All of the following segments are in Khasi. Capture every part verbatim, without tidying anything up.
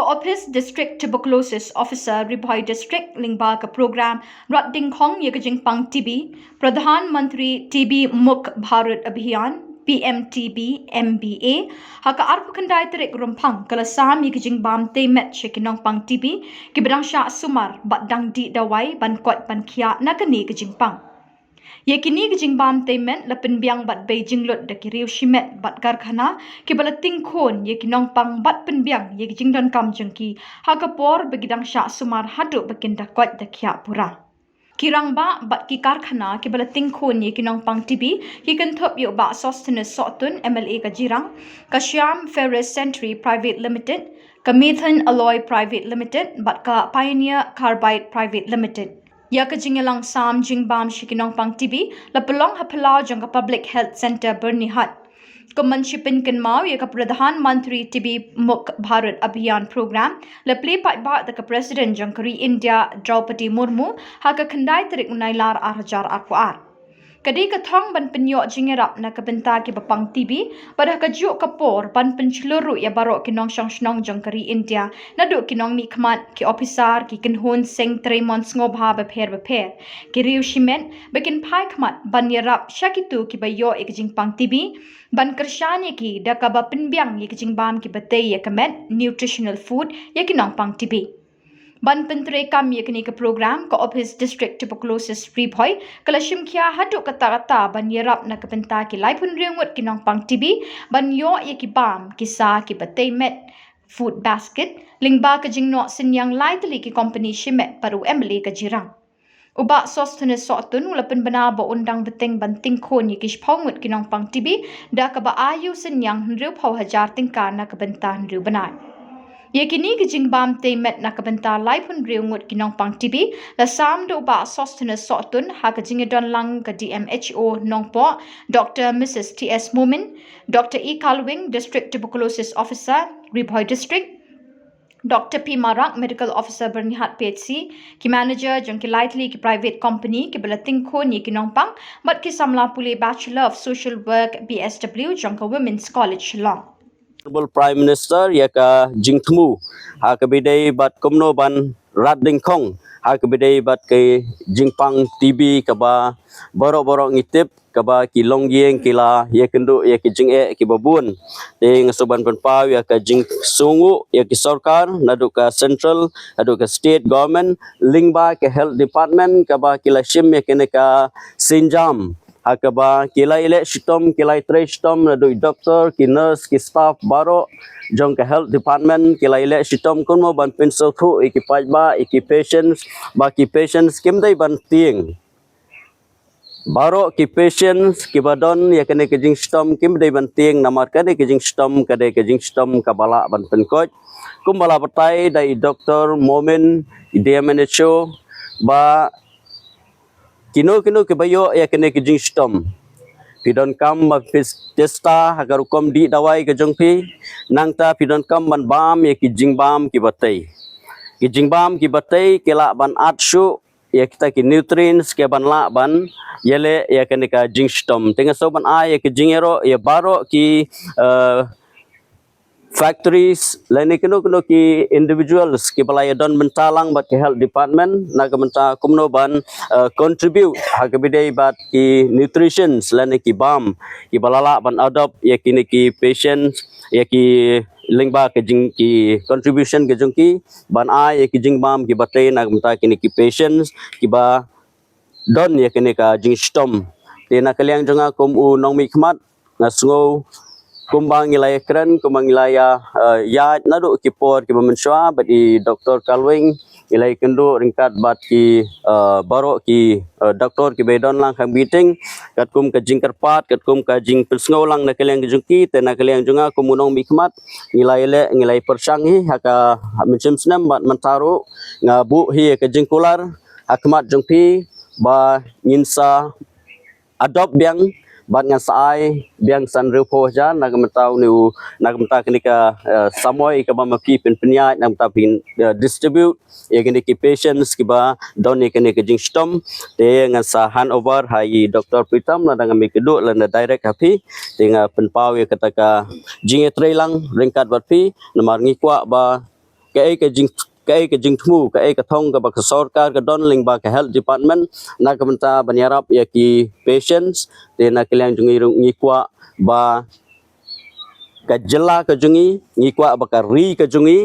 Ka Office District Tuberculosis Officer Ri Bhoi District lyngba ka program Rat Dingkhong ïa ka jingpang T B, Pradhan Mantri T B Mukt Bharat Abhiyan, P M T B M B A, ha ka arphew khyndai tarik Rymphang ka la sam ïa ka jingbam tei met sha ki nongpang T B kiba dang shah sumar bad dang dih dawai ban koit ban khiah na kane ka jingpang. Ïa kine ki jingbam tei met la pynbiang bad bei jinglut da ki riew shimet bad karkhana kiba la tyngkhun ïa ki nongpang bad pynbiang ïa ki jingdonkam jong ki ha ka por ba ki dang shah sumar haduh ba kin da koit da khiah pura. Ki rangbah bad ki karkhana kiba la tyngkhun ïa ki nongpang T B ki kynthup ïa u Bah Sosthenes Sohtun, M L A ka Jirang, ka Shyam Ferrous Century Private Limited, ka Methan Alloy Private Limited bad ka Pioneer Carbide Private Limited. Ïa ka jingïalang sam jingbam sha ki nongpang T B la pynlong ha phyllaw jong ka Public Health Centre Byrnihat. Kum ban shi pynkynmaw ïa ka Pradhan Mantri T B Mukt Bharat Abhiyan Program la plie paidbah da ka President jong ka ri India Draupadi Murmu ha ka khyndai tarik u Nailar ar hajar arphew ar. Ka dei ka thong ban pynïoh jingïarap na ka bynta kiba pang T B bad ha kajuh ka por ban pynshlur ruh ïa baroh ki nongshong shnong jong ka ri India, naduh ki nongmihkhmat, ki ophisar, ki kynhun seng trei mon sngewbha bapher bapher, ki riew shimet, ba kin phai khmat ban ïarap sha kito kiba ïoh ïa ka jingpang T B, ban kyrshan ïa ki da kaba pynbiang ïa ka jingbam kiba tei ïa ka met, nutritional food, ïa ki nongpang T B. Ban pyntreikam ïa kane ka program, ka Office District Tuberculosis Ri Bhoi ka la shim khia haduh katta katta ban ïarap na ka bynta ki laiphew hynriew ngut ki nongpang T B ban ïoh ïa ki bam, ki sa, kiba tei met, food basket, lyngba ka jingnoh synñiang lai tylli ki kompani shimet bad u M L A ka Jirang. U Bah Sosthenes Sohtun u la pynbna ba un dang bteng ban tyngkhun ïa ki shiphew ngut ki nongpang T B da kaba ai ïa u synñiang hynriewphew hajar tyngka na ka bynta hynriew bnai. Ïa kine ki jingbam tei met na ka bynta laiphew hynriew ngut ki nongpang T B la sam da u Bah Sosthenes Sohtun ha ka jingïadon lang ka D M H O Nongpoh, Doctor Missus T S Momin, Doctor E Kalwing, District Tuberculosis Officer, Ri Bhoi District, Doctor P Marak, Medical Officer Byrnihat P H C, ki manager jong ki lai tylli ki private company kiba la tyngkhun ïa ki nongpang bad ki samla pule Bachelor of Social Work, B S W, jong ka Women's College Shillong. Honorable Prime Minister ïa ka jingthmu ha kaba ïadei bad kumno ban rat dingkhong ha kaba ïadei bad ka jingpang T B kaba baroh baroh ngi tip kaba ki longïing ki la ïakynduh ïa ki jingeh kiba bun. Te nga sngewbha ban pynpaw ïa ka jingsngewnguh ïa ki sorkar naduh ka central haduh ka state government lyngba ka health department kaba ki la shim ïa kane ka sienjam ha kaba ki la ïaleh shitom, ki la ïatrei shitom naduh i doktor, ki nurse, ki staff baroh jong ka health department ki la ïaleh shitom kumno ban pynsngewthuh ïa ki paidbah, ïa ki patients, ba ki patients kim dei ban tieng. Baroh ki patients kiba don ïa kane ka jingshitom kim dei ban tieng namar kane ka jingshitom ka dei ka jingshitom kaba lah ban pynkoit. Kumba la batai da i Doktor Momin, i D M H O, ba kino kino kiba ïoh ïa kane ka jingshitom, phi donkam ba phi testa ha ka rukom dih dawai ka jong phi, nangta phi donkam ban bam ïa ki jingbam kiba tei. Ki jingbam kiba tei ki lah ban at shuh ïa kita ki nutrients kiban lah ban ïaleh ïa kane ka jingshitom. Te nga sngewbha ban ai ïa ka jingïaroh ïa baroh ki, eh, factories lane kino kino ki individuals kiba la ïadon bynta lang bad ka health department na ka bynta kumno ban, eh, contribute ha kaba ïadei bad ki nutritions lane ki bam kiba la lah ban adopt ïa kine ki patients, ïa ki lyngba ka jing ki contribution ka jong ki ban ai ïa ki jingbam kiba tei na ka bynta kine ki patients kiba don ïa kane ka jingshitom. Te na ka liang jong nga kum u nongmihkhmat nga sngew kumba ngi la ïakren, kumba ngi la ïa, eh, ïaid naduh ki por kiba mynshuwa bad i Doktor Kalwing, ngi la ïakynduh ryngkat bad ki, eh, baroh ki, eh, doktor kiba ïadon lang ha meeting katkum ka jingkyrpad, katkum ka jingpynsngew lang na ka liang ka jong ki. Te na ka liang jong nga kum u nongmihkhmat ngi la ïaleh, ngi la ïapyrshang hi ha ka mynshem snem bad mynta ruh nga buh hi ka jingkular ha khmat jong phi ba ngin sa adopt biang bad ngan sa ai biang san hynriewphew hajar na ka bynta une u, na ka bynta kane ka, eh, samoi kaba ma phi phin pynïaid na ka bynta phin, eh, distribute ïa kine ki patients kiba don ïa kane ka jingshitom. Te ngan sa hand over ha i Doktor Pritam lada nga mih kduh lada direct ha phi. Te nga pynpaw ïa kata ka jingïatreilang ryngkat bad phi namar ngi kwah ba kaei ka jing, kaei ka jingthmu, kaei ka thong kaba ka sorkar ka don lyngba ka health department na ka bynta ban ïarap ïa ki patients. Te na ka liang jong ngi ruh ngi kwah ba ka jylla ka jong ngi, ngi kwah ba ka ri ka jong ngi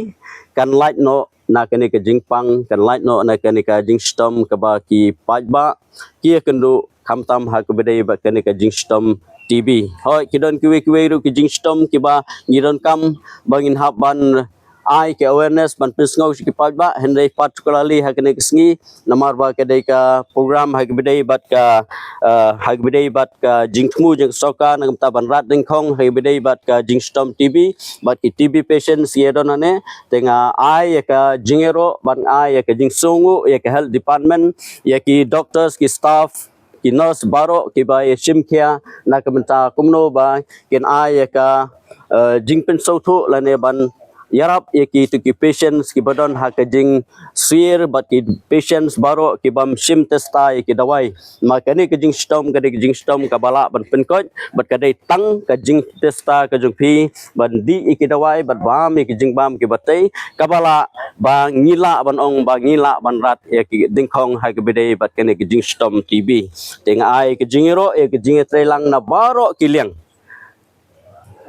kan lait noh na kane ka jingpang, kan lait noh na kane ka jingshitom kaba ki paidbah ki ïakynduh, khamtam ha kaba ïadei bad kane ka jingshitom T B. Hooid, ki don kiwei kiwei ruh ki jingshitom kiba ngi donkam ba ngin hap ban ai ki awareness ban pynsngew sha ki paidbah, hynrei particularly ha kane ka sngi namar ba ka dei ka program ha kaba ïadei bad ka, eh, ha kaba ïadei bad ka jingthmu jong ka sorkar na ka bynta ban rat dyngkhong ha kaba ïadei bad ka jingshitom T B, bad ki T B patients ïa don hangne. Te nga ai ïa ka jingïaroh bad nga ai ïa ka jingsngewnguh ïa ka health department, ïa ki doctors, ki staff, ki nurse baroh kiba ïa shim khia na ka bynta kumno ba kin ai ïa ka, eh, jingpynsngewthuh lane ban ïarap ïa kito ki patients kiba don ha ka jingsyier bad ki patients baroh ki bym shim testa ïa ki dawai. Ma kane ka jingshitom ka dei ka jingshitom kaba lah ban pynkoit bad ka dei tang ka jingtesta ka jong phi ban dih ïa ki dawai bad bam ïa ki jingbam kiba tei kaba lah ba ngi lah ban ong ba ngi lah ban rat ïa ki dyngkhong ha kaba ïadei bad kane ka jingshitom T B. Te nga ai ka jingïaroh ïa ka jingïatreilang na baroh ki liang.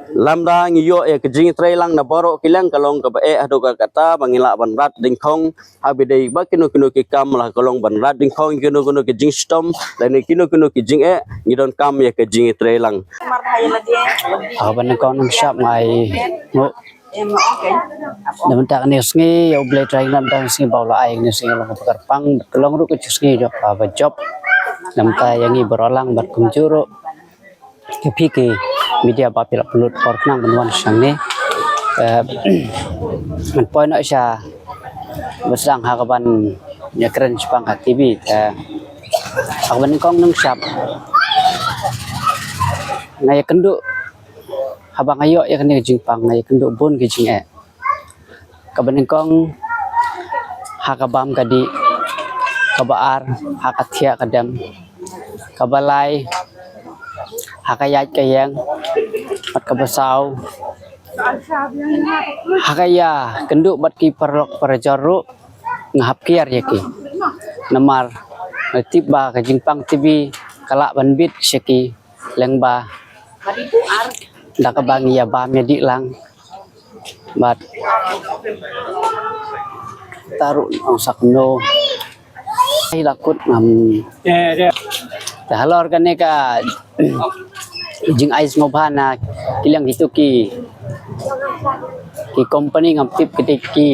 Lada ngi ïoh ïa ka jingïatreilang na baroh ki liang ka long kaba eh haduh katta ba ngi lah ban rat dyngkhong ha kaba ïadei bad kino kino ki kam, la ka long ban rat dyngkhong kino kino ki jingshitom lane kino kino ki jingeh, ngi donkam ïa ka jingïatreilang. Ha kaba nyngkong nongshap nga ai nguh na bynta kane ka sngi ïa U Blei Trai, na bynta kane ka sngi ba u la ai kane ka sngi ka long kaba kyrpang, ka long ruh ka sngi jong kaba jop na bynta ïa ngi baroh lang bad kumjuh ruh ïa phi ki media ba phi la pynlut por khnang ban wan shangne. Eh, ngan poi noh sha ba sdang ha kaban ïakren shaphang ka T B. Eh, ha kaba nyngkong nongshap nga ïakynduh, haba nga ïoh ïa kane ka jingpang nga ïakynduh bun ki jingeh. Kaba nyngkong ha ka bam ka dih, kaba ar ha ka thiah ka dem, kaba lai ha ka ïaid ka ïeng, bad kaba saw ha ka ïakynduh bad ki paralok parajor ruh nga hap kiar ïa ki. Namar nga tip ba ka jingpang T B ka lah ban bit sha ki lyngba da kaba ngi ïa bam ïa dih lang. Bad ta ruh ong sa kumno. Ai la kut ngam. Te halor kane ka jingai sngewbha na ki liang kito ki, ki company ngam tip ki, ki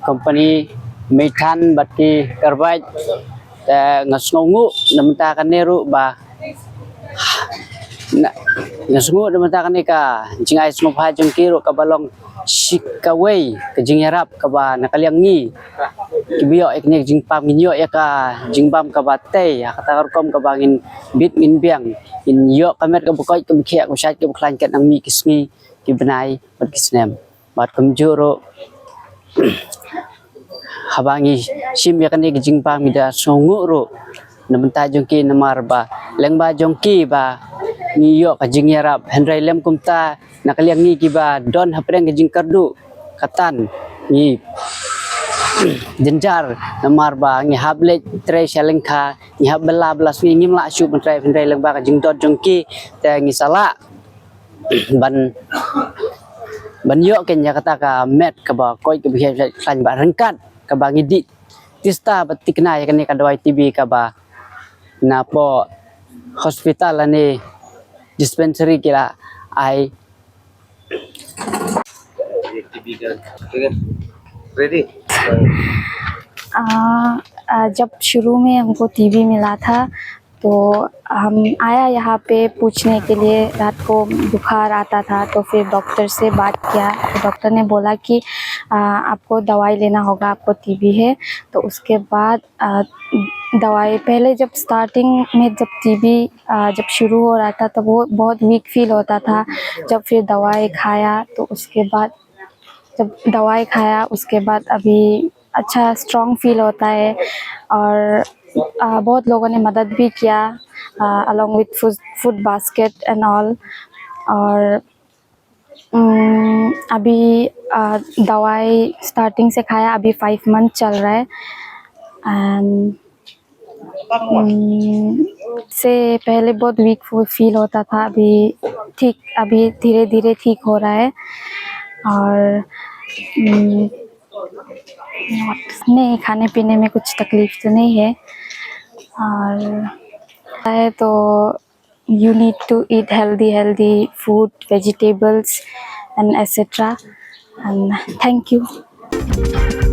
company Meithan bad ki Carbide. Te nga sngewnguh na bynta kane ruh ba na, nga sngewnguh na bynta kane ka jingai sngewbha jong ki ruh kaba long shi kawei ka jingïarap kaba na ka liang ngi kiba ïoh ïa kane ka jingpang ngin ïoh ïa ka jingbam kaba tei ha kata ka rukom kaba ngin bit ngin biang, ngin ïoh ka met kaba koit kaba khiah kaba shait kaba khlaiñ kat nang mih ki sngi ki bnai bad ki snem. Bad kumjuh ruh haba ngi shim ïa kane ka jingbam ngi da sngewnguh ruh na bynta jong ki namar ba lyngba jong ki ba ngi ïoh ka jingïarap, hynrei lem kumta na ka liang ngi kiba don hapdeng ka jingkyrduh ka tan ngi jynjar namar ba ngi hap leit trei sha lyngkha, ngi hap bylla bylla sngi ngim lah shuh ban trei, hynrei lyngba ka jingdon jong ki te ngi sa lah ban, ban ïoh keiñ ïa kata ka met kaba koit kaba khiah khlaiñ bad ryngkat kaba ngi dih tista bad tikna ïa kane ka dawai T B kaba napoh hospital lane dispensary ki la ai. Ready? आ, आ, जब शुरू में हमको टीबी मिला था, तो हम आया यहाँ पे पूछने के लिए। रात को बुखार आता था, तो फिर डॉक्टर से बात किया, तो डॉक्टर ने बोला कि, आ, आपको दवाई लेना होगा, आपको टीबी है। तो उसके बाद, आ, दवाई, पहले जब स्टार्टिंग में जब टीबी, आ, जब शुरू हो रहा था, तब वो बहुत वीक फील होता था। जब फिर दवाई खाया, तो उसके बाद, जब दवाई खाया, उसके बाद अभी अच्छा स्ट्रॉन्ग फील होता है। और, आ, बहुत लोगों ने मदद भी किया, आ, along with food, food basket and all। और हम्म, अभी अ, दवाई स्टार्टिंग से खाया, अभी फाइव मंथ चल रहा है। एंड से पहले बहुत वीक फील होता था, अभी ठीक, अभी धीरे धीरे ठीक हो रहा है। और हम्म, नहीं, खाने पीने में कुछ तकलीफ तो नहीं है। और है तो you need to eat healthy healthy food, vegetables and et cetera. And thank you.